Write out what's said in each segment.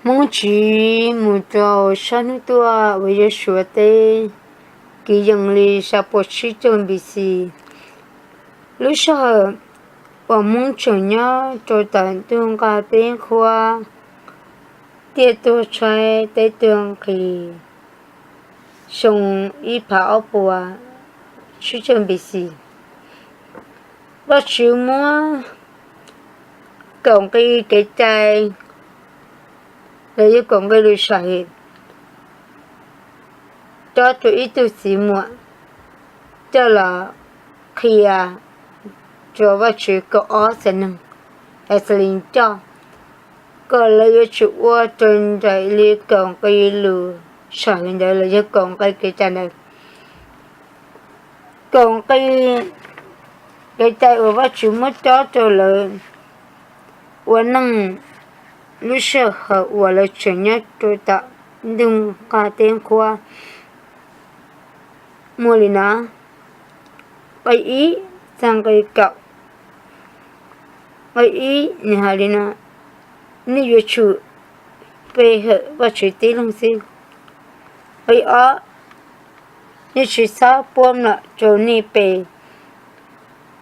Hmoob tsiv mus rau sab hnub tuaj uas yog Suav teb, kwv yees li xya puas tsib caug B C. Lub sij hawm uas Hmoob tseem nyob rau tom ntug nqaj teb qhuab, tiaj tuag tshaib teb tuag nqhis, xyoo ib phav ob puas tsib caug B C, Vajtswv muab kaum nqi kev cai, los yog kaum nqi lus sam hwm, cob rau ib tug txiv muam coj los qhia rau Vajtswv kaum ob txhiab neeg Exees coj, kom lawv yuav tsum ua raws nraim li kaum nqi lus sam hwm ntawd los yog kaum nqi kev cai ntawd. Kaum nqi kev cai uas Vajtswv muab cob rau lawv ua neej lub sij hawm uas lawv tseem nyob rau tom ntug nqaj teb qhuab muaj li no: Nqi ib txog nqi kaum. Nqi ib nws hais li no: Nej yuav tsum pe hawm Vajtswv tib leeg xwb. Nqi ob, nej tsis txhob puab mlom rau nej pe.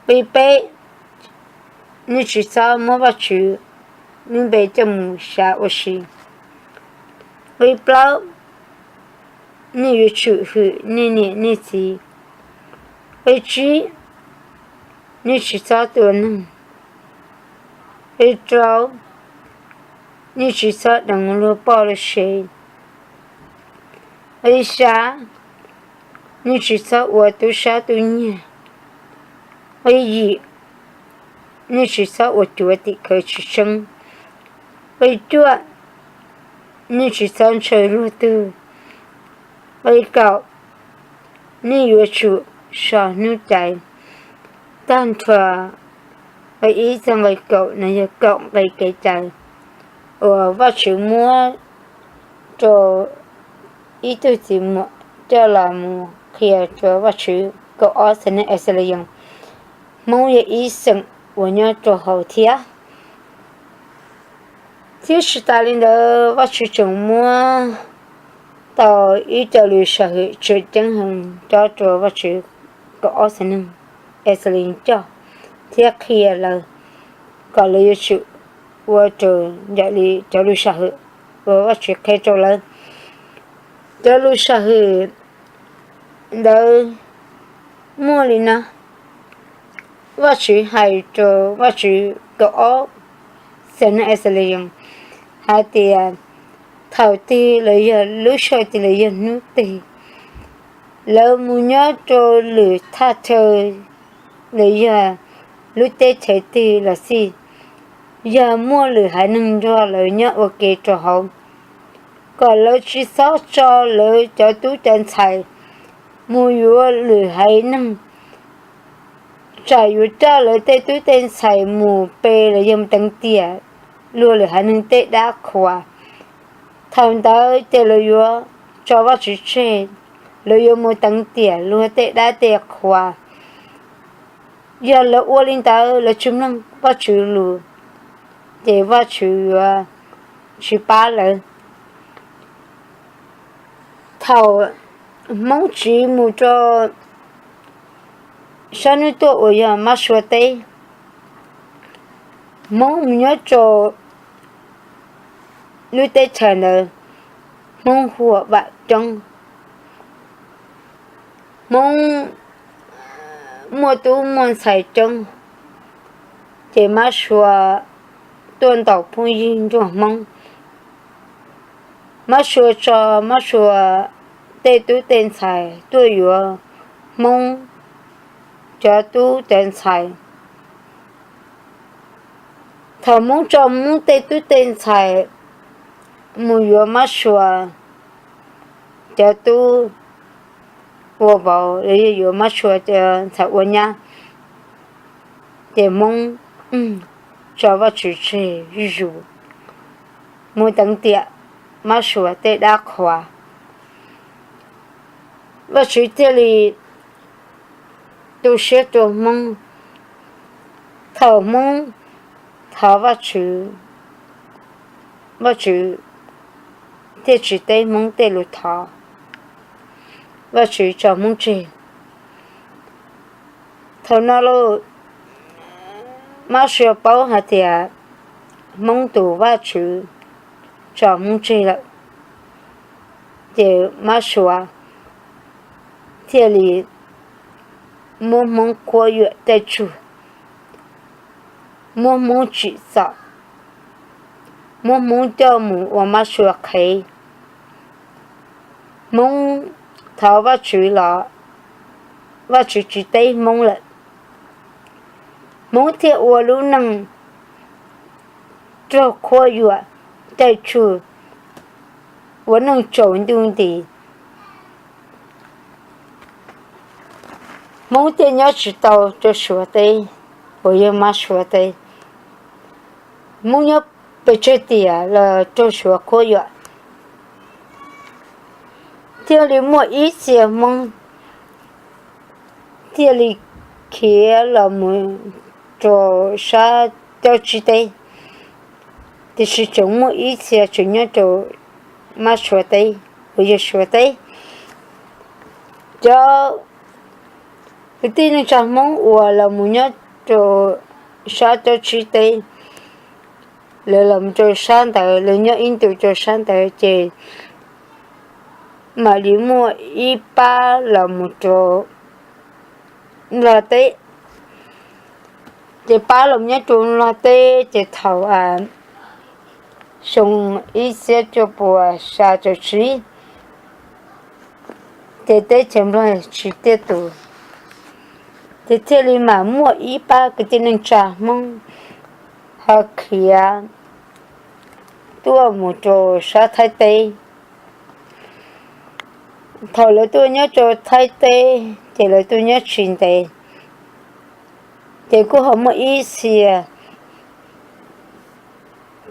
Nqi peb, nej tsis txhob muab Vajtswv lub npe coj mus xyav ua si. Nqi plaub, nej yuav tsum hwm nej niam nej txiv. Nqi tsib, nej tsis txhob tua neeg. Nqi rau, nej tsis txhob deev luag poj luag sev. Nqi xya, nej tsis txhob ua tub sab tub nyiag. Nqi yim, nej tsis txhob ua cuav tim khawv tsis tseeb. Nqi cuaj, nej tsis txhob ntshaw luag tug. Nqi kaum, nej yuav tsum so hnub caiv. Tag nrho nqi ib txog nqi kaum no yog kaum nqi kev cai uas Vajtswv muab rau ib tug txiv muam coj los mus qhia rau Vajtswv kaum ob txhiab neeg Exees. Hmoob yog ib xeem uas nyob rau hauv thiab. Thiab tsis tas li ntawd, Vajtswv tseem muab tau ib co lus sam hwm tseem ceeb heev cob rau Vajtswv kaum ob txhiab neeg Exees coj thiab qhia lawv kom lawv yuav tsum ua raws nraim li cov lus sam hwm uas Vajtswv qhia rau lawv. Cov lus sam hwm ntawd muaj li no: Vajtswv hais rau Vajtswv kaum ob txhiab neeg Exees hais tias thaum twg los yog lub sij hawm twg los yog hnub twg lawv mus nyob rau lwm thaj chaw los yog lub teb chaws twg los xij, yog muaj lwm haiv neeg nrog lawv nyob ua ke rau hauv, kom lawv tsis txhob tso lawv cov tub cov ntxhais mus yuav lwm haiv neeg, tsam yuav coj lawv tej tub tej ntxhais mus pe los yog mus teev tiam luag lwm haiv neeg tej dab qhuas. Thaum ntawd ces lawv yuav tso Vajtswv tseg, lawv yuav mus teev tiam luag tej dab tej qhuas. Yog lawv ua li ntawd lawv tsis mloog Vajtswv lus, ces Vajtswv yuav tsis pab lawv. Thaum Hmoob tsiv mus rau sab hnub tuaj uas yog Mab Suav teb, Hmoob mus nyob rau lub teb chaws ntawd, Hmoob huam vam coob, Hmoob muaj tub muaj ntxhais coob, ces Mab Suav tuaj ntaus phooj ywg nruab Hmoob. Mab Suav tso Mab Suav tej tub tej ntxhais tuaj yuav Hmoob cov tub cov ntxhais. Thaum Hmoob tso Hmoob tej tub tej ntxhais mus yuav Mab Suav cov tub ua vauv los yog yuav Mab Suav cov ntxhais ua nyab, ces Hmoob tso Vajtswv tseg zuj zus, mus teev tiam Mab Suav tej dab qhuas. Vajtswv thiaj li tu siab rau Hmoob. Thaum Hmoob thov Vajtswv, Vajtswv thiaj tsis teb Hmoob tej lus thov, Vajtswv tso Hmoob tseg. Thaum no los Mab Suav paub hais tias Hmoob tus Vajtswv tso Hmoob tseg lawm, ces Mab Suav thiaj li muab Hmoob quab yuam tej tsug, muab Hmoob tsim txom, muab Hmoob coj mus ua Mab Suav qhev. Hmoob thov Vajtswv los Vajtswv tsis teb Hmoob lawm. Hmoob thiaj ua lub neej raug quab yuam tej tsug, ua neej tsaus ntuj nti. Hmoob thiaj nyob tsis tau rau Suav teb, uas yog Mab Suav teb. Hmoob nyob pes tsawg tiam los raug Suav quab yuam. Thiaj li muaj ib txhia Hmoob thiaj li khiav los mus rau sab Cauv Tsib teb, tiam sis tseem muaj ib txhia tseem nyob rau Mab Suav teb, uas yog Suav teb. Cov kwv tij neej tsa Hmoob uas los mus nyob rau sab Cauv Tsib teb, lawv los rau sab ntawd, lawv nyob ib ntus rau sab ntawd ces mam li muaj ib pab los mus rau Nplog teb. Ces pab los nyob rau Nplog teb ces thaum xyoo ib txhiab cuaj puas xya caum tsib, ces teb chaws Nplog tsis tiaj tus, ces thiaj li mam muaj ib pab kwv tij neej tsa Hmoob ho khiav tuaj mus rau sab Thaib teb. Thaum lawv tuaj nyob rau Thaib teb ces lawv tuaj nyob tsis ntev, ces kuj ho muaj ib txhia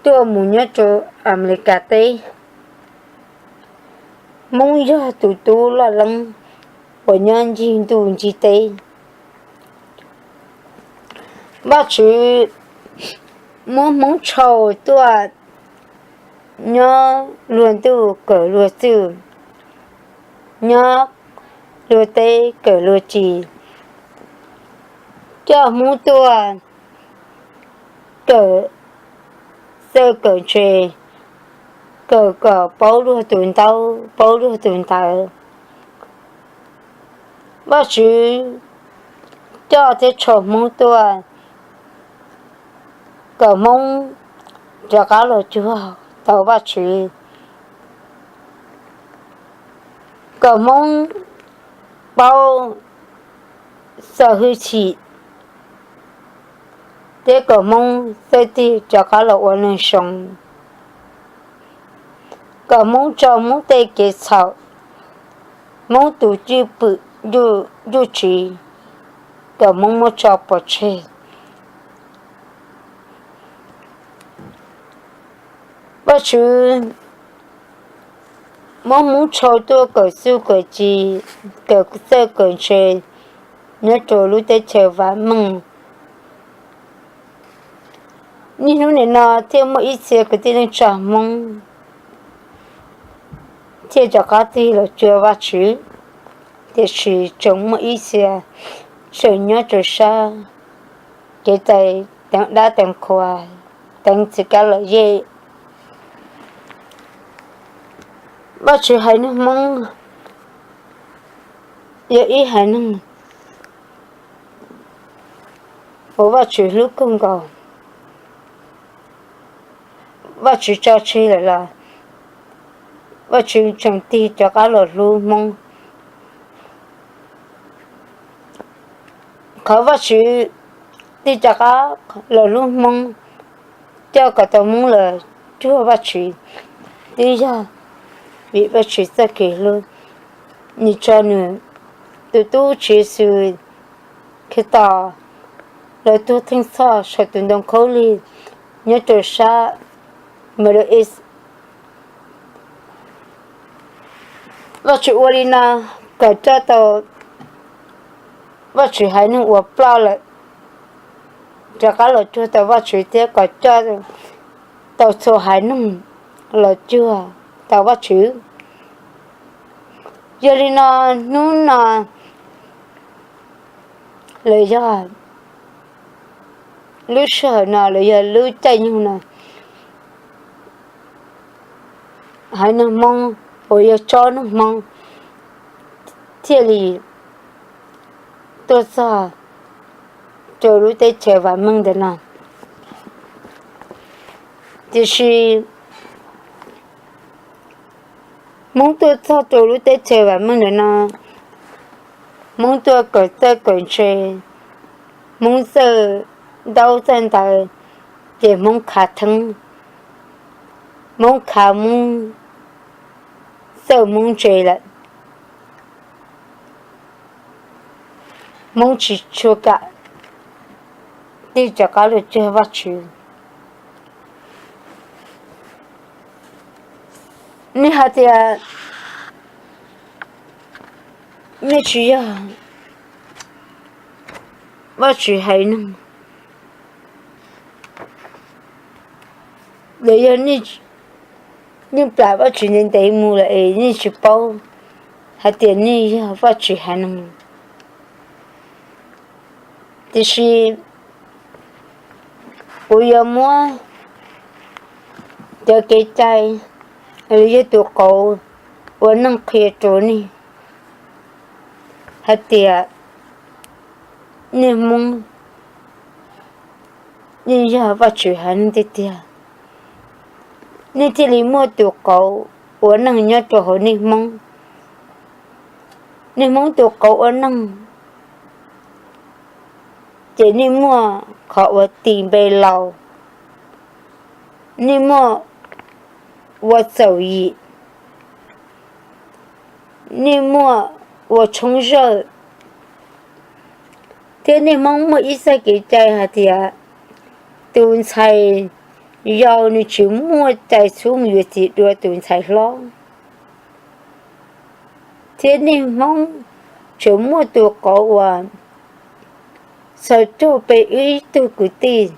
tuaj mus nyob rau Amelikas teb. Hmoob yog tus tub loj leeb uas nyob ncig ntuj ncig teb. Vajtswv muab Hmoob tshau tuaj nyob luag ntuj kawm luag txuj, nyob luag teb kawm luag ci, coj Hmoob tuaj kawm txawj kawm ntse, kawm kom paub luag tus ntaub paub luag tus ntawv. Vajtswv coj thiab tshau Hmoob tuaj kom Hmoob rov qab los cuag tau Vajtswv, kom Hmoob paub txo hwj chim, thiab kom Hmoob txawj tig rov qab los ua neeg zoo, kom Hmoob tso Hmoob tej kev txhaum, Hmoob tus cwj pwm ntuj tsiv, kom Hmoob muab tso pov tseg. Vajtswv muab Hmoob tshau tuaj kawm txuj kawm ci, kawm txawj kawm ntse nyob rau lub teb chaws vam meej. Niaj hnub nim no thiaj muaj ib txhia kwv tij neej tsa Hmoob thiaj rov qab tig los cuag Vajtswv, tiam sis tseem muaj ib txhia tseem nyob rau sab kev cai teev dab teev qhua, teev txiv kab lom zej. Vajtswv haiv neeg Hmoob yog ib haiv neeg uas Vajtswv hlub kawg nkaus. Vajtswv tso tseg lawm los Vajtswv tseem tig rov qab los hlub Hmoob. Qhov Vajtswv tig rov qab los hlub Hmoob, coj kom tau Hmoob los cuag Vajtswv, twb yog vim Vajtswv txoj kev hlub, nws tso nws tus tub Tswv Yexus Khetos los tuag theej txhoj saum tus ntoo khaub lig nyob rau sab Middle East. Vajtswv ua li no kom coj tau Vajtswv haiv neeg uas ploj lawm rov qab los cuag tau Vajtswv thiab kom coj tau txhua haiv neeg los cuag tau Vajtswv. Yog li no, hnub no los yog lub sij hawm no los yog lub caij nyoog no, haiv neeg Hmoob uas yog tsob neeg Hmoob thiaj li tuaj txog rau lub teb chaws vam meej ntawm no. Tiam sis Hmoob tuaj txog rau lub teb chaws vam meej ntawm no, Hmoob tuaj kawm txawj kawm ntse, Hmoob txawj ntaub txawj ntawv, ces Hmoob khav theeb, Hmoob khav Hmoob txawj Hmoob ntse lawm. Hmoob tsis tshua kam tig rov qab los cuag Vajtswv. Nej hais tias nej tsis yog Vajtswv haiv neeg, los yog nej plam Vajtswv ntev ntev mus lawm es nej tsis paub hais tias nej yog Vajtswv haiv neeg. Tiam sis kuv yuav muab cov kev cai, yog tus qauv ua neej qhia rau nej hais tias nej Hmoob, nej yog Vajtswv haiv neeg tiag tiag, nej thiaj li muaj tus qauv ua neej nyob rau hauv nej Hmoob. Nej Hmoob tus qauv ua neej, ces nej muaj qhov uas tis npe laus, nej muaj ua txaus yim, nej muaj ua tshoob zawj, thiab nej Hmoob muaj ib txoj kev cai hais tias tus ntxhais yau nws tsis muaj cai txhub mus yuav txiv dua tus ntxhais hlob. Thiab nej Hmoob tseem muaj tus qauv uas txhawj raug peb ib tug kwv tij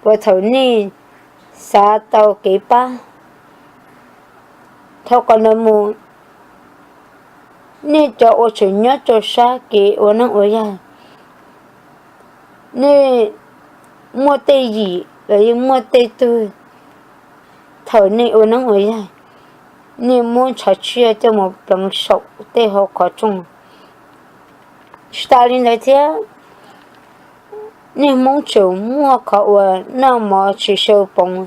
uas thaum nej xav tau kev pab, thaum qhov ntawd mus, nej cov uas tseem nyob rau sab kev ua neej ua yaig, nej muaj tej yim los yog muaj tej tug, thaum nej ua neej ua yaig, nej muab ntshav tsiaj coj mus pleev saum tej hauv qhov rooj. Tsis tas li ntawd thiab, nej Hmoob tseem muaj qhov uas noj mov tsis saw poov.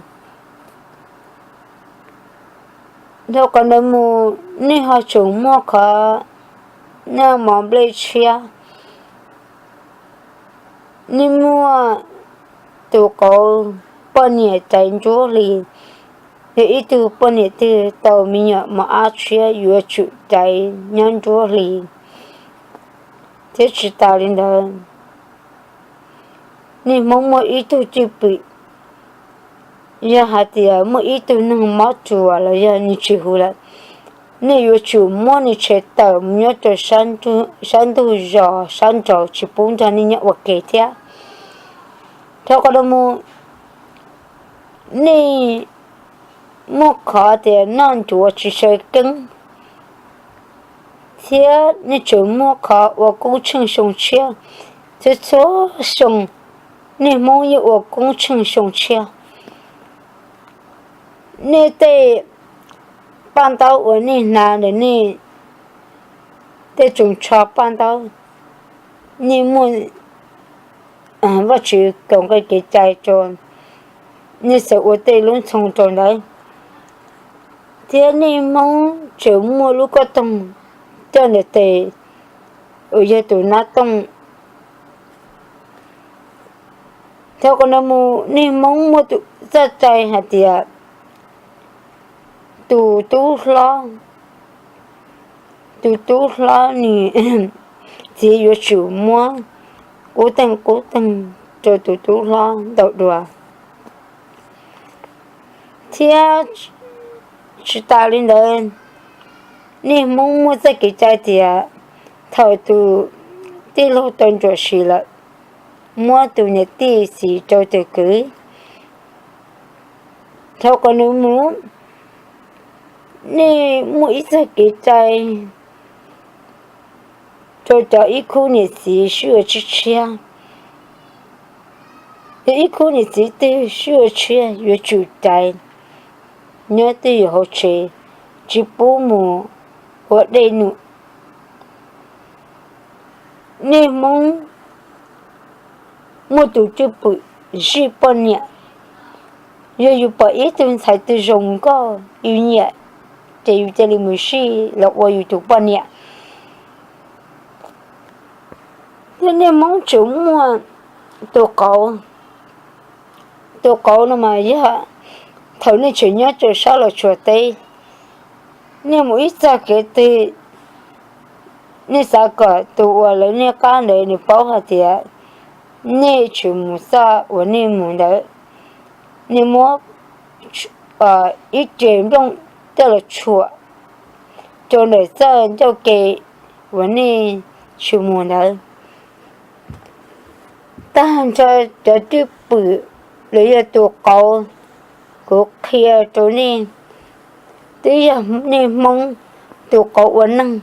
Dhau qhov ntawd mus, nej ho tseem muaj qhov noj mov nplej tshiab. Nej muaj tus qauv poj niam caiv nruab hlis, yog ib tug poj niam twg tau me nyuam mos ab tshiab yuav tsum caiv nyob nruab hlis. Thiab tsis tas li ntawd, nej Hmoob muaj ib tug cwj pwm, yog hais tias muaj ib tug neeg mob ruas los yog nws tsis huv lawm, nej yuav tsum muab nws tshem tawm mus nyob rau sab ntug zos sab nraud tsis pub nrog nej nyob ua ke thiab. Dhau qhov ntawd mus, nej muaj qhov tias noj ncuav tsis saw keeb, thiab nej tseem muaj qhov ua koob tsheej xyoo tshiab. Txhua txhua xyoo, nej Hmoob yeej ua koob tsheej xyoo tshiab. Nej tej paj ntaub uas nej hnav ntawm nej tej tsoos tsho paj ntaub, nej muaj Vajtswv kaum nqe kev cai rau, nej xav ua tej lub ntxhoo rau ntawd. Thiab nej Hmoob tseem muaj lub kob toog coj ntawm tes uas yog tus nab tooj. Dhau qhov ntawd mus, nej Hmoob muaj tus txoj cai hais tias tus tub hlob, tus tub hlob nws txiv yuav tsum muab qub teej qub teeg rau tus tub hlob ntau dua. Thiab tsis tas li ntawd, nej Hmoob muaj txoj kev cai tias thaum tus tij laug tau ntsuam sim lawm, muab tus niam tij txis rau tus kwv. Dhau qhov ntawd mus, Nej muaj ib txoj kev cai rau cov ib khub niam txiv sib ua tshiab tshiab. Yog ib khub niam txiv twg sib ua tshiab yuav tsum caiv nyob twj ywm hauv tsev, tsis pub mus ua dej num. Nej Hmoob muaj tus cwj pwm zij poj niam. Yog yus pom ib tug ntxhais twg zoo nkauj yus nyiam, ces yus cia li mus zij los ua yus tus poj niam. Thiab nej Hmoob tseem muaj tus qauv. Tus qauv no mas yog thaum nej tseem nyob rau sab Los Tsuas teb, nej mus ib txoj kev twg, nej xav kom tus uas lawv niaj qab ntawd nws paub hais tias nej tseem mus txoj uas nej mus ntawd, nej muab ib ce nplooj coj los tshuam rau ntawm txoj ncauj ke uas nej tseem mus ntawd. Tag nrho cov cwj pwm los yog tus qauv kuv qhia rau nej, twb yog nej Hmoob tus qauv ua neeg,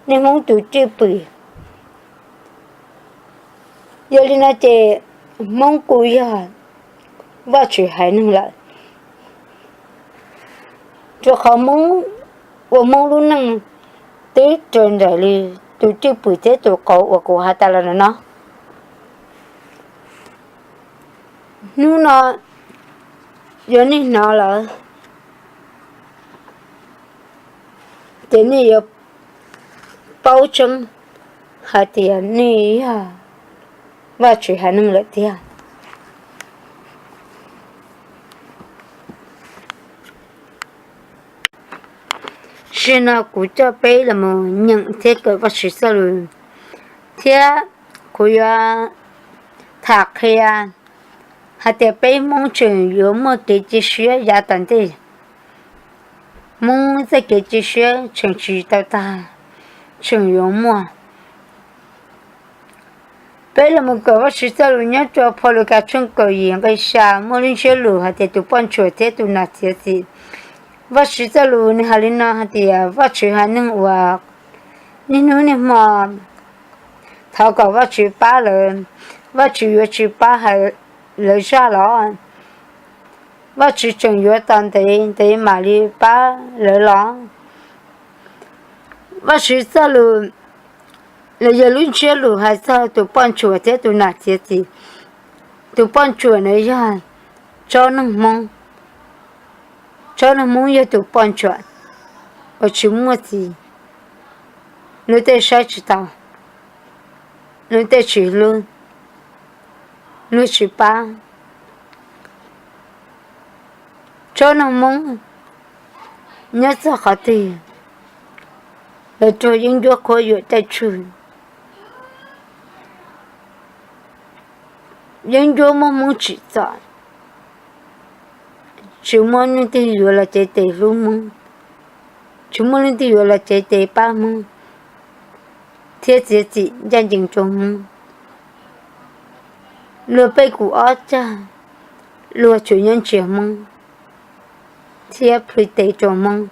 nej Hmoob tus cwj pwm. Yog li no ces Hmoob kuj yog Vajtswv haiv neeg lawm, rau qhov Hmoob ua Hmoob lub neej twb raws nraim li tus cwj pwm thiab tus qauv uas kuv has tas los no. Hnub no yog nej hnov lawm ces nej yuav paub tseeb hais tias nej yog Vajtswv haiv neeg lawm tiag. Zaum no kuv coj peb los nyeem thiab kawm Vajtswv txoj lus, thiab kuv yuav tham qhia hais tias peb Hmoob tseem yuav muaj kev cia siab yav tom ntej. Hmoob txoj kev cia siab tseem tsis tau tag, tseem yuav muaj. Peb los kawm Vajtswv txoj lus nyob rau phau Lukas tshooj kaum yim nqe xya, muaj lub ntsiab lus hais tias tus poj ntsuam thiab tus nom txiav txim. Vajtswv txoj lus nws hais li no hais tias Vajtswv haiv neeg uas niaj hnub niaj hmo thov kom Vajtswv pab lawv, Vajtswv yuav tsis pab hais lawv zaj los? Vajtswv tseem yuav tos ntev ntev mam li pab lawv los? Vajtswv txoj lus los yog lub ntsiab lus hais txog tus poj ntsuam thiab tus nom txiav txim. Tus poj ntsuam na yog tsob neeg Hmoob. Tsob neeg Hmoob yog tus poj ntsuam uas tsis muaj txiv, luag tej saib tsis taus, luag tej tsis hlub, luag tsis pab. Tsob neeg Hmoob nyob txog qhov twg, lawv raug yeeb ncuab qhuab yuam caij tshwj. Yeeb ncuab muab Hmoob tsim txom, tsis muaj leej twg yuav los cev tes hlub Hmoob, tsis muaj leej twg yuav los cev tes pab Hmoob thiab txiav txim ncaj ncees rau Hmoob. Luag pej kum ob cag, luag tsuas nyob ntsiav Hmoob thiab plhws tes rau Hmoob.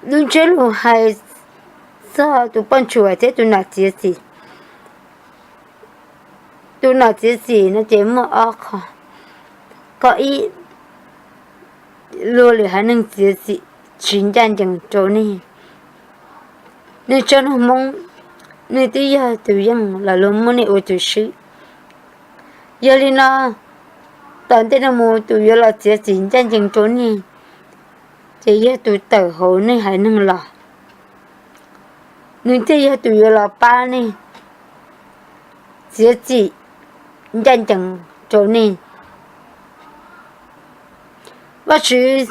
Lub ntsiab lus hais txog tus poj ntsuam thiab tus nom txiav txim. Tus nom txiav txim no ces muaj ob qho. Qhov ib, luag lwm haiv neeg txiav txim tsis ncaj ncees rau nej. Nej tsob neeg Hmoob, nej twb yog tus yeej los luag muab nej ua tus swb. Yog li no, tom ntej no mus tus yuav los txiav txim ncaj ncees rau nej ces yog tus tawm hauv nej haiv neeg los, nws thiaj yog tus yuav los pab nej, txiav txim ncaj ncees rau nej. Vajtswv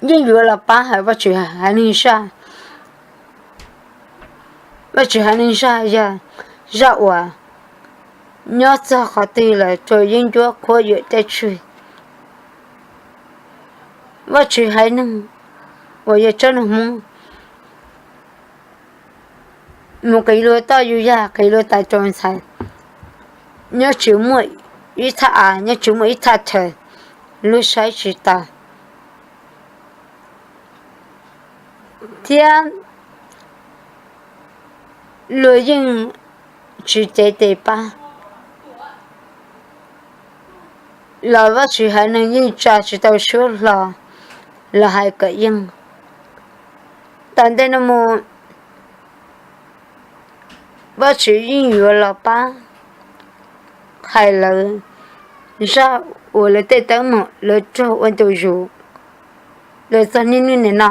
yeej yuav los pab hais Vajtswv haiv neeg zaj. Vajtswv haiv neeg zaj yog zaj uas nyob txog qhov twg los raug yeeb ncuab qhuab yuam caij tshwj. Vajtswv haiv neeg uas yog tsob neeg Hmoob mus qiv luag toj yug yag, qiv luag tais rau ntxhais, nyob tsis muaj ib thaj av, nyob tsis muaj ib thaj chaw, luag saib tsis taus, thiab luag yeej tsis cev tes pab los Vajtswv haiv neeg yeej tsa tsis tau suab hlo los hais kom yeej. Tom ntej no mus Vajtswv yeej yuav los pab hais lawv zaj uas lawv tej teeb meem lawv raug ua ntu zus los txog niaj hnub nim no.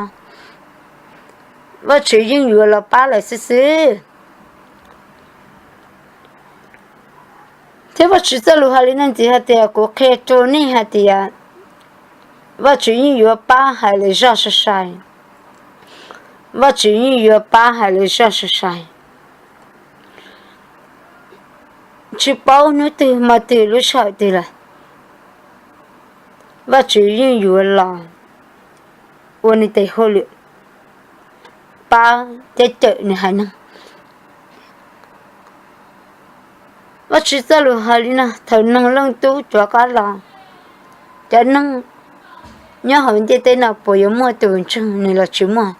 Vajtswv yeej yuav los pab lawv xwb xwb. Thiab Vajtswv txoj lus hais li no ntxiv hais tias, kuv qhia rau nej hais tias Vajtswv yeej yuav pab hais lawv zaj sai sai. Vajtswv yeej yuav pab hais lawv zaj sai sai. Tsis paub hnub twg hmo twg lub sij hawm twg lawm, Vajtswv yeej yuav los ua nws tes hauj lwm, pab thiab cawm nws haiv neeg. Vajtswv txoj lus hais li no, thaum neeg Leej Tub rov qab los, cov neeg nyob hauv ntiaj teb no puas yuav muaj tus ntseeg nws los tsis muaj?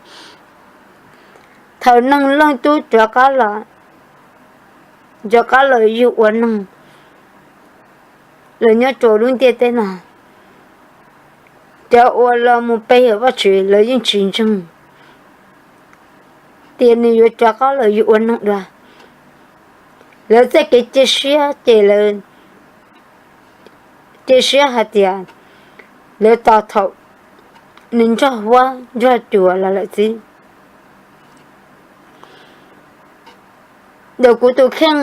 Thaum neeg Leej Tub rov qab los, rov qab los yug ua neeg los nyob rau lub ntiaj teb no, cov uas los mus pe hawm Vajtswv lawv yeej tsis ntseeg tias nws yuav rov qab los yug ua neeg dua. Lawv txoj kev cia siab ces lawv cia siab hais tias lawv tos thaum nws nrog huab nrog cua los lawm xwb. Ntawm kuv tus kheej,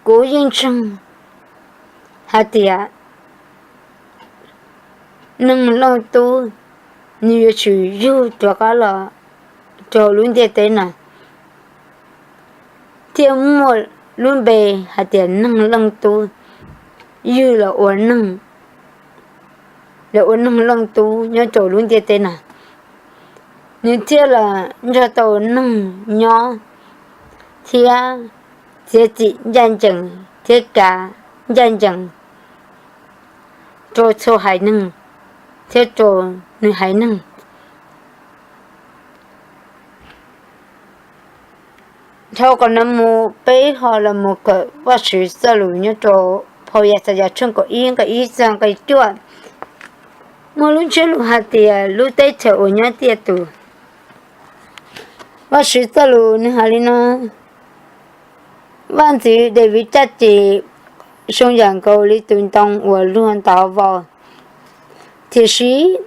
kuv yeej ntseeg hais tias neeg Leej Tub nws yuav tsum yug rov qab los rau lub ntiaj teb no, thiaj muaj lub npe hais tias neeg Leej Tub yug los ua neeg, los ua neeg Leej Tub nyob rau lub ntiaj teb no. Nws thiaj los nrog tau neeg nyob thiab txiav txim ncaj ncees thiab kav ncaj ncees rau txhua haiv neeg thiab rau nws haiv neeg. Dhau qhov no mus peb ho los mus kawm Vajtswv txoj lus nyob rau phau Yaxayas tshooj kaum ib nqe ib txog nqe cuaj. Muaj lub ntsiab lus hais tias lub teb chaws uas nyob tiaj tus. Vajtswv txoj lus nws hais li no: Vaj ntxwv Daviv caj ces zoo yam nkaus li tus ntoo uas luag ntov vau, tiam sis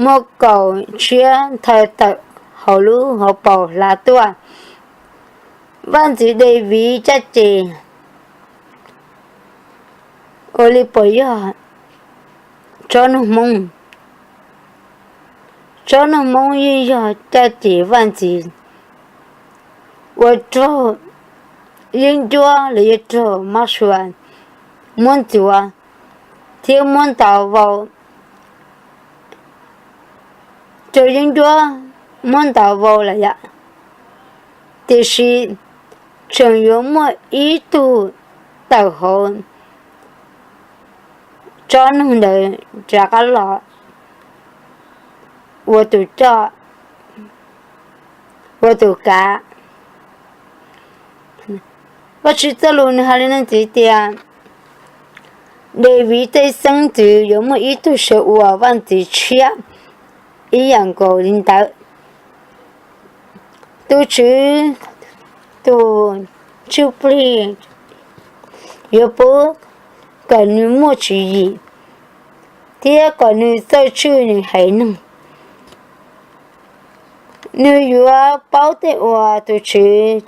muaj kaus tshiab nthaw tawm hauv lub hauv paus hla tuaj. Vaj ntxwv Daviv caj ces ua li puas yog tsob noog hmoob? Tsob noog hmoob yeej yog caj ces vaj ntxwv uas raug yeeb ncuab los yog raug mab sua muab ntxuav thiab muab ntov vau, raug yeeb ncuab muab ntov vau lawm yom. Tiam sis tseem yuav muaj ib tug tawm hauv tsob noog ntawd rov qab los ua tus coj, ua tus kav. Vajtswv txoj lus nws hais li no ntxiv tias, Daviv tej xeeb ntxwv yuav muaj ib tug sawv ua vaj ntxwv tshiab ib yam nkaus li ntawd. Tus Tswv tus ntsuj plig yuav pub kom nws muaj tswv yim thiab kom nws txawj tswj nws haiv neeg. Nws yuav paub tej uas tus Tswv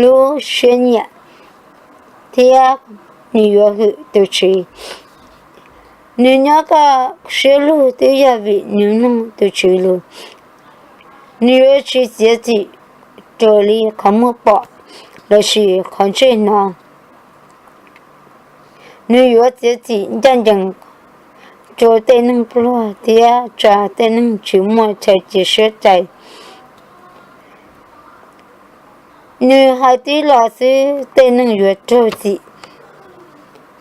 lub siab nyiam thiab nws yuav hwm tus Tswv. Nws nyob kaj siab lug twb yog vim nws mloog tus Tswv lus. Nws yuav tsis txiav txim raws li qhov muag pom lossis qhov ntsej hnov. Nws yuav txiav txim ncaj ncees rau tej neeg pluag thiab tsa tej neeg tsis muaj chaw cia siab cai. Nws hais tib los xwb tej neeg yuav raug txim,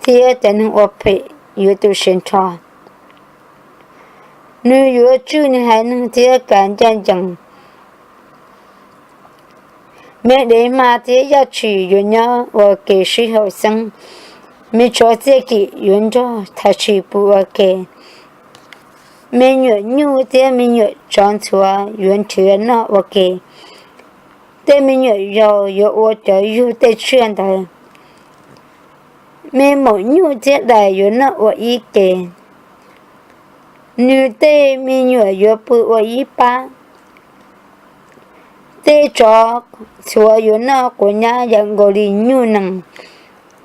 thiab cov neeg ua phem yuav tu siav nrho. Nws yuav tswj nws haiv neeg thiab kav ncaj ncees. Me dev hma thiab yaj tshis yuav nyob ua ke sib haum xeeb. Me tsov txiaj kim yuav nrog thaj tshis pw ua ke. Me nyuam nyuj thiab me nyuam tsov ntxhuav yuav nrhiav noj ua ke. Tej me nyuam yaus yuav ua cov yug tej tsiaj ntawd. Me maum nyuj thiab dais yuav noj ua ib ke. Nws tej me nyuam yuav pw ua ib pab. Tej tsov ntxhuav yuav noj quav nyab yam nkaus li nyuj nees.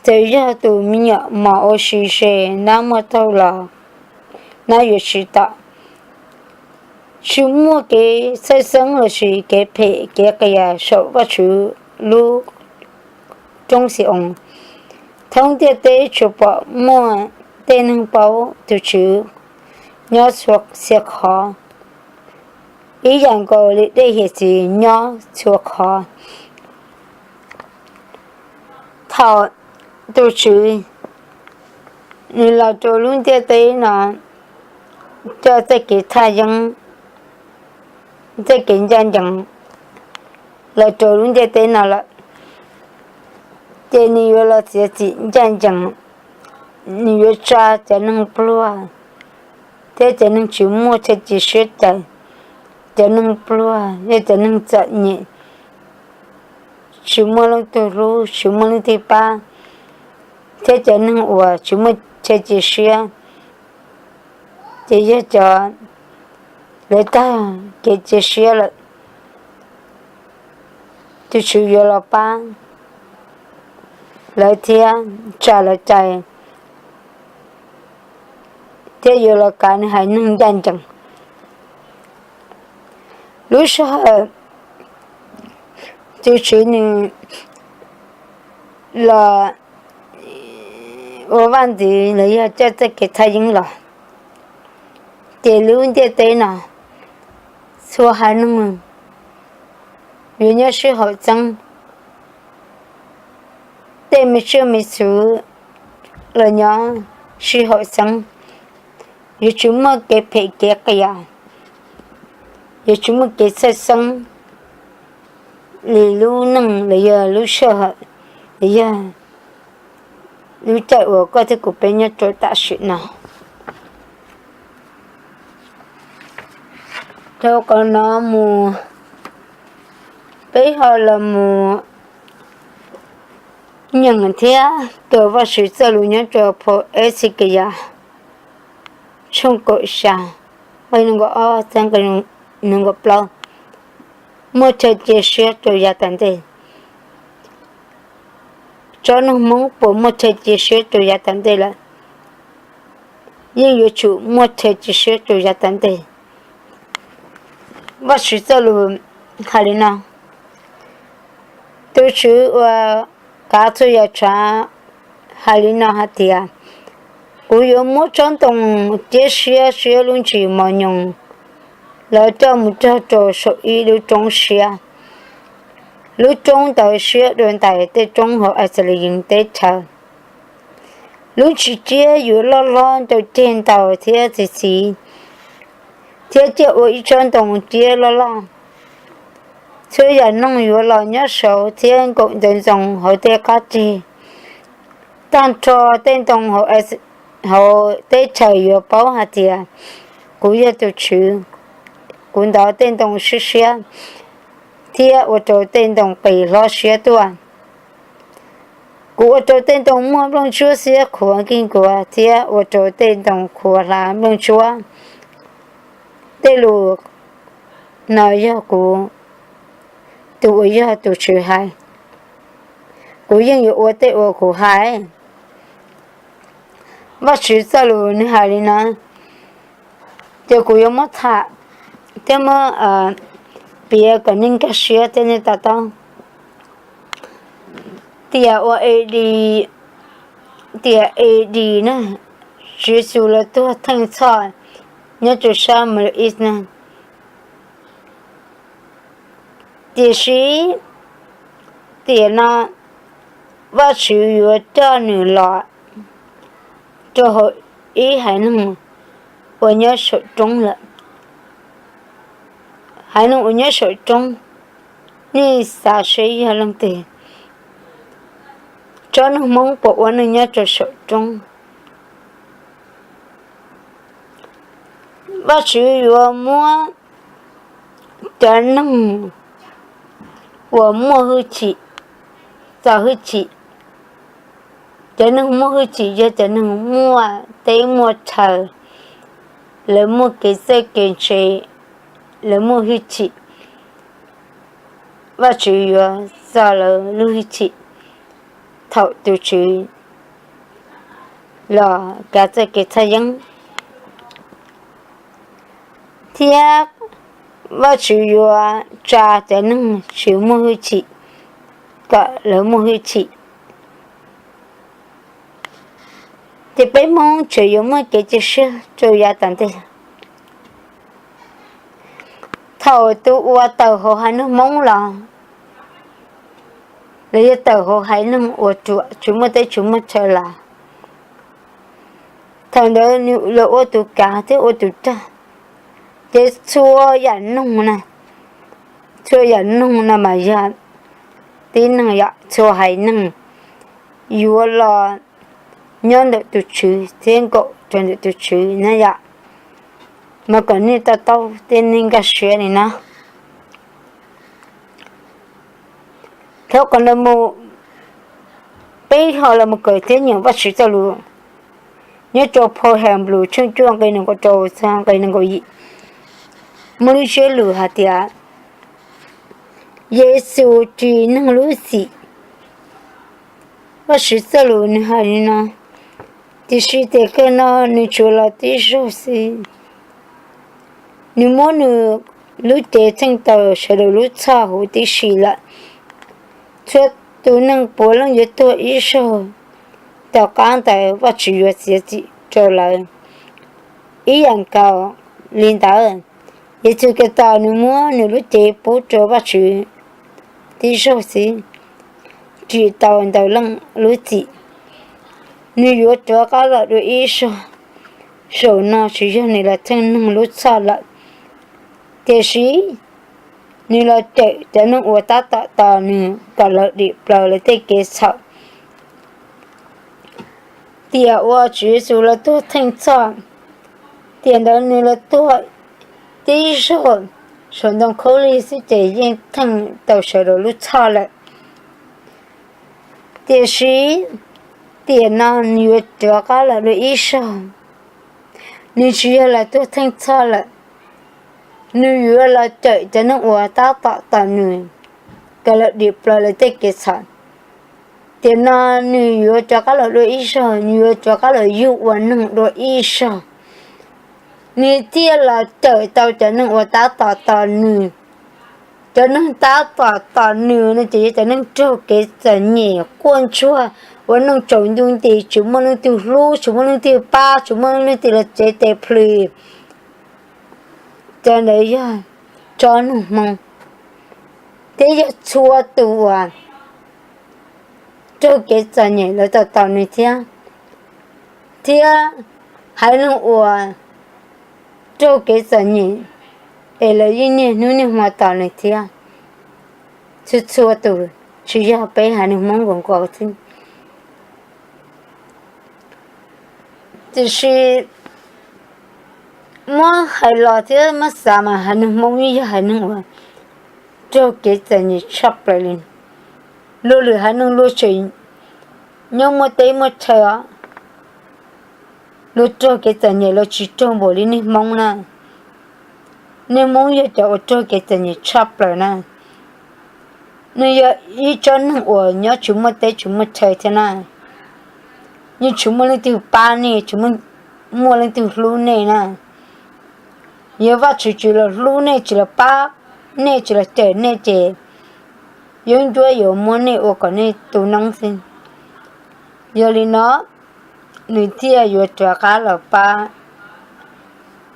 Txawm yog tus me nyuam mos ua si ze nab muaj taug los nab yuav tsis tom. Tsis muaj kev txhawj xeeb lossis kev phem kev qias saum Vajtswv lub roob Xi-oos. Thoob ntiaj teb tsuas pom muaj tej neeg paub tus Tswv nyob txhua qhov, ib yam nkaus li dej hiav txwv nyob txhua qhov. Thaum tus Tswv nws los rau lub ntiaj teb no, coj txoj kev thaj yeeb, txoj kev ncaj ncees los rau lub ntiaj teb no lawm, ces nws yuav los txiav txim ncaj ncees. Nws yuav tsa cov neeg pluag thiab cov neeg tsis muaj chaw cia siab cawm. Cov neeg pluag yog cov neeg txom nyem, tsis muaj leej twg hlub, tsis muaj leej twg pab, thiab cov neeg uas tsis muaj chaw cia siab, ces yog cov lawv tag kev cia siab lawm, tus Tswv yuav los pab lawv thiab tsa lawv cai, thiab yuav los kav nws haiv neeg ncaj ncees. Lub sij hawm tus Tswv nws los ua vaj ntxwv los yog coj txoj kev thaj yeeb los, ces lub ntiaj teb no txhua haiv neeg yuav nyob sib haum xeeb. Tej me tsiaj me txhu los nyob sib haum xeeb. Yuav tsis muaj kev phem kev qias, yuav tsis muaj kev txhawj xeeb li lub neej los yog lub sij hawm los yog lub caij uas koj thiab kuv peb nyob rau tam sim no. Dhau qhov no mus, peb ho los mus nyeem thiab kawm Vajtswv txoj lus nyob rau phau Exekiyas tshooj kaum xya, nqe nees nkaum ob txog nqe nees nkaum plaub. Muaj chaw cia siab rau yav tom ntej. Tsoom neeg Hmoob puas muaj chaw cia siab rau yav tom ntej lawm? Yeej yuav tsum muaj chaw cia siab rau yav tom ntej. Vajtswv txoj lus hais li no: Tus Tswv uas kav txhua yam tshav hais li no hais tias, kuv yuav muab tsob ntoo ciab siab siab lub ntsis mos nyoos los coj mus cog rau saum ib lub roob siab. Lub roob ntawd siab dua ntais tej roob hauv Ixayees teb chaws. Lub ntsis ciab yuav loj hlob nraug ceg ntaus thiab txi txiv, thiab ciaj ua ib tsob ntoo ciab loj loj. Txhua yam noog yuav los nyob saud thiab nkaum ntsoov ntsoov hauv tej qab ceg. Tag nrho tej ntoo hauv teb chaws yuav paub hais tias kuv yog tus Tswv. Kuv ntov tej ntoo siab siab thiab ua rau tej ntoo qis hlob siab tuaj. Kuv ua rau tej ntoo muaj nplooj ntsuab xiab qhuav nkig nkuav thiab ua rau tej ntoo qhuav hlav nplooj ntsuab. Tej lus no yog kuv, tus uas yog tus Tswv hais, kuv yeej yuav ua tej uas kuv hais. Vajtswv txoj lus nws hais li no, ces kuv yuav muab tham thiab muab piav kom nej nkag siab thiab nej to taub. Tiam ua AD, tiam AD na, Tswv Yexus los tuag theej txhoj nyob rau sab Middle East na. Tiam sis tiam no Vajtswv yuav coj nws los rau hauv ib haiv neeg uas nyob saum roob lawm. Haiv neeg uas nyob saum roob, nej xav seb yog leej twg? Tsob neeg Hmoob puas ua neej nyob rau saum roob? Vajtswv yuav muab cov neeg uas muaj hwj chim, txo hwj chim. Cov neeg muaj hwj chim yog cov neeg muaj teb muaj chaw, lawv muaj kev txawj kev ntse, lawv muaj hwj chim. Vajtswv yuav txo lawv lub hwj chim thaum tus Tswv los kav txoj kev txhaj yeeb, thiab Vajtswv yuav tsa cov neeg tsis muaj hwj chim kom lawv muaj hwj chim. Ces peb Hmoob tseem yuav muaj kev cia siab rau yav tom ntej. Thaum tus uas tawm hauv haiv neeg Hmoob los, los yog tawm hauv haiv neeg uas ruam tsis muaj teb tsis muaj chaw los, thaum ntawd nws los ua tus kav thiab ua tus rag. Ces txhua yam neeg na, txhua yam neeg no mas yog tib neeg yom, txhua haiv neeg yuav los nyob ntawm tus Tswv thiab nkaum rau ntawm tus Tswv na yom. Mas kom nej to taub thiab nej nkag siab li no. Thaum qhov no mus, peb ho los mus kawm thiab nyeem Vajtswv txoj lus nyob rau phau Henplais tshooj cuaj nqe nees nkaum rau txog nqe nees nkaum yim, muaj lub ntsiab lus hais tias, Yexus ris neeg lub txim. Vajtswv txoj lus nws hais li no: Tiam sis tiam kawg no nws tsuas los tib zaug xwb. Nws muab nws lub cev theej tau sawv daws lub txhoj huv tib si lawm. Txhua tus neeg puav leej yuav tuag ib zaug, tom qab ntawd Vajtswv yuav txiav txim rau lawv. Ib yam nkaus li ntawd, Yexus Khetos nws muab nws lub cev pub rau Vajtswv tib zaug xwb, ris tau ntau leej lub txim. Nws yuav rov qab los dua ib zaug. Zaum no tsis yog nws los theej neeg lub txhoj lawm, tiam sis nws los cawm cov neeg uas tab tom tos nws kom lawv dim plaws lawv tej kev txhaum. Tiam uas Tswv Yexus los tuag theej txhoj, tiam ntawd nws los tuag tib zaug saum ntoo khaub lig xwb ces yeej theej tau sawv daws lub txhoj lawm. Tiam sis tiam no nws yuav rov qab los dua ib zaug. Nws tsis yog los tuag theej txhoj lawm, nws yuav los cawm cov neeg uas tab tom tos nws kom lawv dim plaws lawv tej kev txhaum. Tiam no nws yuav rov qab los dua ib zaug, nws yuav rov qab los yug ua neeg dua ib zaug. Nws thiaj los cawm tau cov neeg uas tab tom tos nws. Cov neeg tab tom tos nws no ces yog cov neeg raug kev txom nyem quaj ntsuag, ua neej tsaus ntuj nti, tsis muaj leej twg hlub, tsis muaj leej twg pab, tsis muaj leej twg los tsev tes plhws. Cov ntawd yog tsob neeg Hmoob, thiab yog txhua tus uas raug kev txom nyem lawv tos tos nws thiab, thiab haiv neeg uas raug kev txom nyem es lawv yeej niaj hnub niaj hmo tos nws thiab. Txhua txhua tus, tsis yog peb haiv neeg Hmoob nkaus nkaus xwb. Tiam sis muab hais los thiab muab xav mas haiv neeg Hmoob yeej yog haiv neeg uas raug kev txom nyem tshaj plaws li. Luag lwm haiv neeg luag tseem nyob muaj teb muaj chaw os, luag raug kev txom nyem los tsis raug npaum li nej Hmoob na. Nej Hmoob yog cov uas raug kev txom nyem tshaj plaws na. Nej yog ib tsob neeg uas nyob tsis muaj teb tsis muaj chaw thiab na. Yeej tsis muaj leej twg pab nej, tsis muaj leej twg hlub nej na. Yog Vajtswv tsis los hlub nej, tsis los pab nej, tsis los cawm nej ces yeeb ncuab yuav muab nej ua kom nej tu noob xwb. Yog li no, nws thiaj yuav rov qab los pab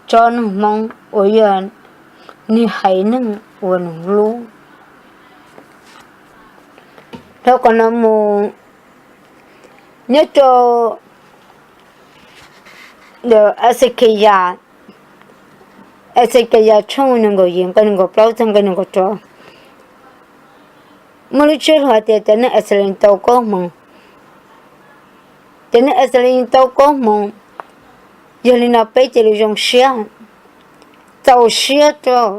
tsob neeg Hmoob uas yog nws haiv neeg uas nws hlub. Dhau qhov no mus, nyob rau ntawm Exekiyas Exekiyas tshooj nees nkaum yim nqe nees nkaum plaub txog nqe nees nkaum rau, muaj lub ntsiab lus hais tias cov neeg Ixayees tau koob hmoov. Cov neeg Ixayees tau koob hmoov, yog li no peb cia li zoo siab, txaus siab rau,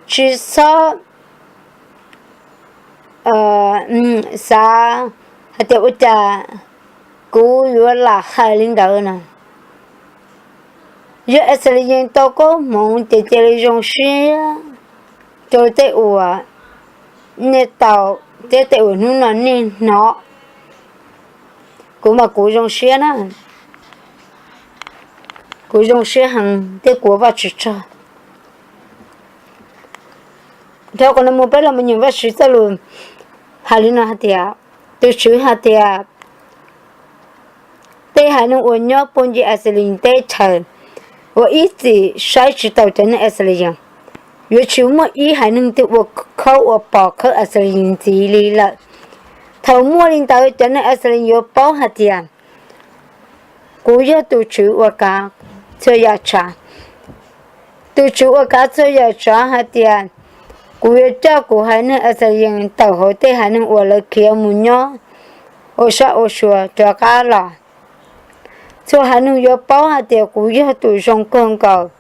tsis txhob xav hais tias ua cas kuv yuav lam hais li ntawd no. Yog Ixayees tau koob hmoov ces cia li zoo siab rau tej uas nej tau thiab tej uas hnub no nej hnov. Kuv mas kuv zoo siab na, kuv zoo siab heev thiab kuv ua Vajtswv tsaug. Dhau qhov no mus peb los mus nyeem Vajtswv txoj lus hais li no hais tias, tus Tswv hais tias, tej haiv neeg uas nyob puag ncig Ixayees teb chaws uas ib txwm saib tsis taus cov neeg Ixayees, yuav tsis muaj ib haiv neeg twg ua khaub ua pos khawb Ixayees ntxiv li lawm. Thaum muaj li ntawd cov neeg Ixayees yuav paub hais tias kuv yog tus Tswv uas kav txhua yam tsav. Tus Tswv uas kav txhua yam tsav hais tias, kuv yuav coj kuv haiv neeg Ixayees tawm hauv tej haiv neeg uas lawv khiav mus nyob ua sab ua sua rov qab los. Txhua haiv neeg yuav paub hais tias kuv yog tus zoo kawg nkaus.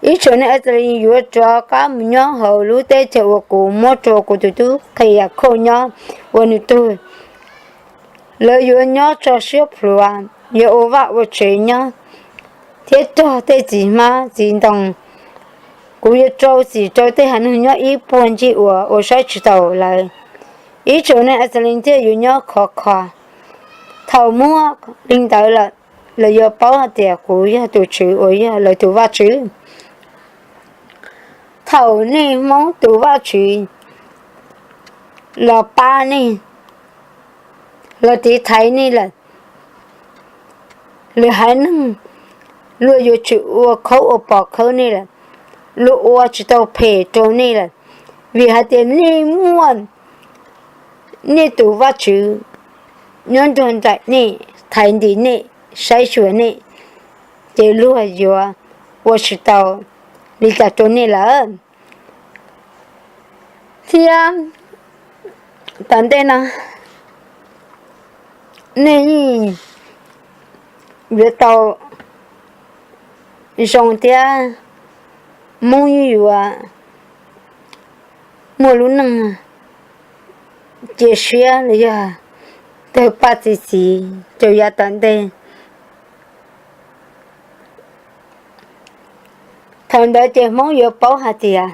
Ib tsoom neeg Ixayees yuav rov qab mus nyob hauv lub teb chaws uas kuv muab rau kuv tus tub qhe Yakhauj nyob ua nws tug. Lawv yuav nyob tso siab plhuav, yuav ua vaj ua tsev nyob, thiab rog tej txiv hmab txiv ntoo. Kuv yuav rau txim rau tej haiv neeg nyob ib puag ncig uas ua saib tsis taus lawv. Ib tsoom neeg Ixayees thiaj yuav nyob khov kho. Thaum muaj li ntawd lawm, lawv yuav paub hais tias kuv yog tus Tswv uas yog lawv tus Vajtswv. Thaum nej Hmoob tus Vajtswv los pab nej, los tiv thaiv nej lawm, lwm haiv neeg luag yuav tsis ua khaub ua pos khawb nej lawm, luag ua tsis tau phem rau nej lawm, vim hais tias nej muaj nej tus Vajtswv nyob nrog nraim nej, thaiv ntim nej, saib xyuas nej, ces luag yuav ua tsis tau li cas rau nej lawm. Thiab tom ntej no nej yeej yuav tau zoo thiab Hmoob yeej yuav muaj lub neej cia siab los yog tawg paj txi txiv rau yav tom ntej. Thaum ntawd ces Hmoob yuav paub hais tias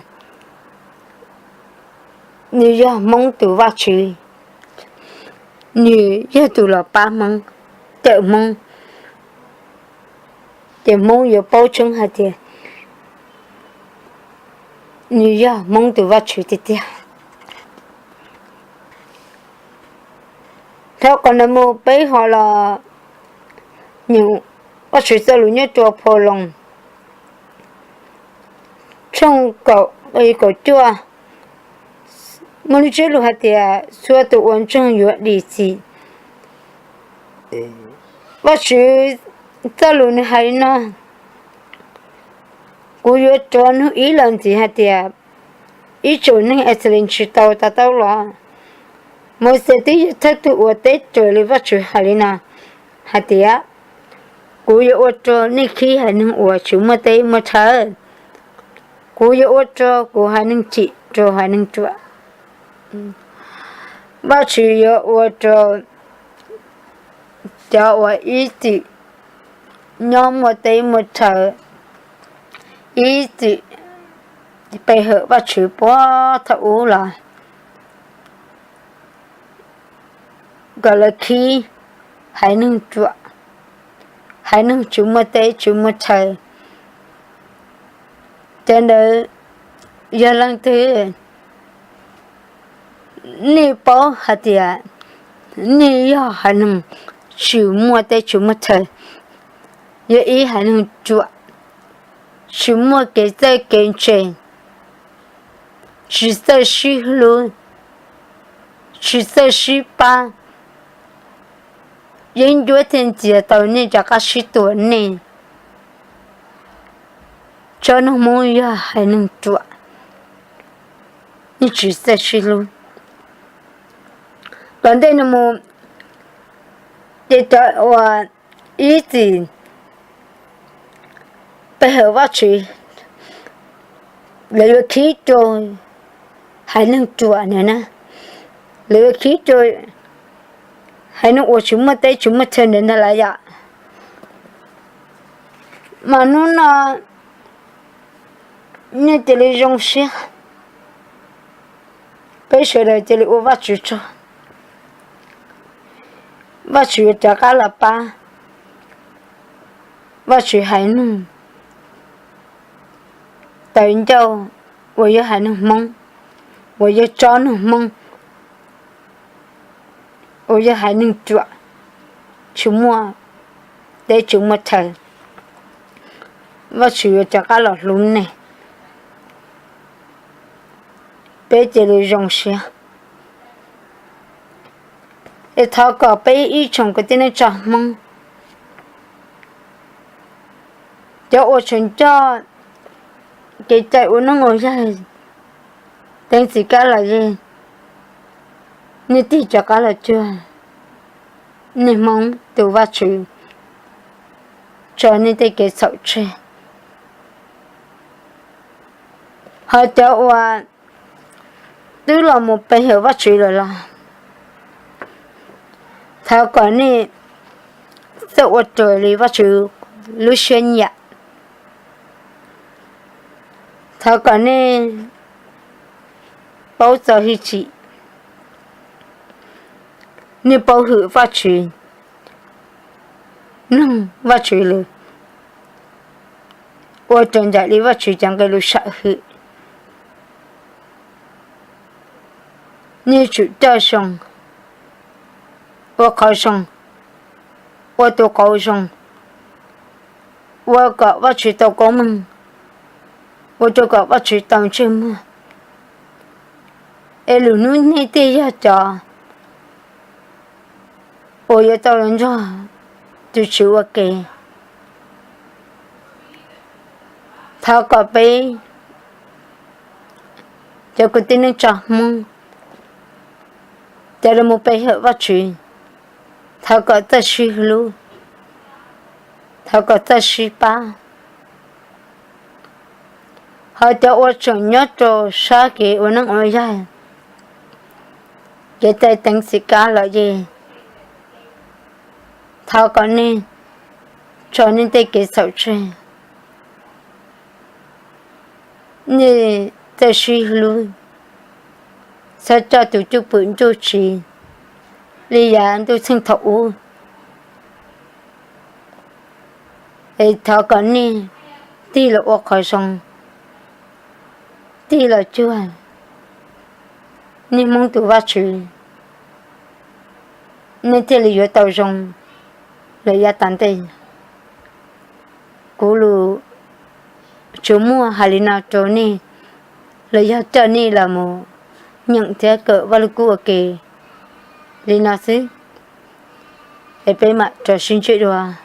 nws yog Hmoob tus Vajtswv, nws yog tus los pab Hmoob, cawm Hmoob. Ces Hmoob yuav paub tseeb hais tias nws yog Hmoob tus Vajtswv tiag tiag. Dhau qhov no mus peb ho los nyeem Vajtswv txoj lus nyob rau Phau Loos tshooj kaum, kaum cuaj, muaj lub ntsiab lus hais tias txhua tus uas ntseeg yuav dim txim. Vajtswv txoj lus nws hais li no: Kuv yuav rov nug ib los ntxiv hais tias, ib tsoom neeg Ixayees tsis tau to taub los? Mauxes twb yog thawj tug ua teb raws li Vajtswv hais li no hais tias, kuv yuav ua rau nej khib haiv neeg uas tsis muaj teb muaj chaw. Kuv yuav ua rau kuv haiv neeg tsim rau haiv neeg ruam. Vajtswv yuav ua rau cov uas ib txwm nyob muaj teb muaj chaw, ib txwm pe hawm Vajtswv puag thaum ub los, kom lawv khib haiv neeg ruam, haiv neeg tsis muaj teb tsis muaj chaw. Cov ntawd yog leej twg? Nej paub hais tias nej yog haiv neeg tsis muaj teb tsis muaj chaw, yog ib haiv neeg ruam, tsis muaj kev txawj kev ntse, tsis txawj sib hlub, tsis txawj sib pab, yeeb ncuab thiaj ntxias tau nej rov qab sib tua nej. tsob neeg Hmoob yog haiv neeg ruam, yeej tsis txawj sib hlub. Tom ntej no mus, ces cov uas ib txwm pe hawm Vajtswv, lawv yuav khib rau haiv neeg ruam na, lawv yuav khib rau haiv neeg uas tsis muaj teb tsis muaj chaw ntawd ntag lawm yom. Mas hnub no nej cia li zoo siab, peb sawv daws cia li ua Vajtswv tsaug. Vajtswv yuav rov qab los pab Vajtswv haiv neeg tawv ncauj uas yog haiv neeg Hmoob, uas yog tsob neeg Hmoob, uas yog haiv neeg ruam, tsis muaj teb tsis muaj chaw. Vajtswv yuav rov qab los hlub nej, peb cia li zoo siab. Es thov kom peb ib tsoom kwv tij neej tsa Hmoob, cov uas tseem coj kev cai ua neej ua yaig, teev txim kab los yej, nej tig rov qab los cuag nej Hmoob tus Vajtswv tso nej tej kev txhaum tseg. Ho cov uas twb los mus pe hawm Vajtswv lawm los, thov kom nej txawj ua raws li Vajtswv lub siab nyiam. Thov kom nej paub txo hwj chim, nej paub hwm Vajtswv, mloog Vajtswv lus, ua raws nraim li Vajtswv cov nqe lus sam hwm. Nej tsum coj zoo, ua qhov zoo, ua tus qauv zoo, ua kom Vajtswv tau koob meej, ua rau kom Vajtswv tau ntsej muag. Es lwm hnub nej thiaj yog cov uas yuav tau los nrog tus Tswv ua ke. Thov kom peb cov kwv tij neej tsa Hmoob, cov uas mus pe hawm Vajtswv, thov kom txawj sib hlub, thov kom txawj sib pab. Ho cov uas tseem nyob rau sab kev ua neej ua yaig, kev cai teev txim kab los yej, thov kom nej tso nej tej kev txhaum tseg, nej txawj sib hlub, txhob coj tus cwj pwm nruj tsiv li yav ntuj txheej thaum ub. Es thov kom nej tig los ua qhov zoo, tig los cuag nej Hmoob tus Vajtswv, nej thiaj li yuav tau zoo lawm yav tas ntej. Kuv lus tsuas muaj hais li no rau nej, los yog coj nej los mus nyeem thiab kawm Vaj Lug Kub ua ke li no xwb. Es peb mam rov sib ntsib dua.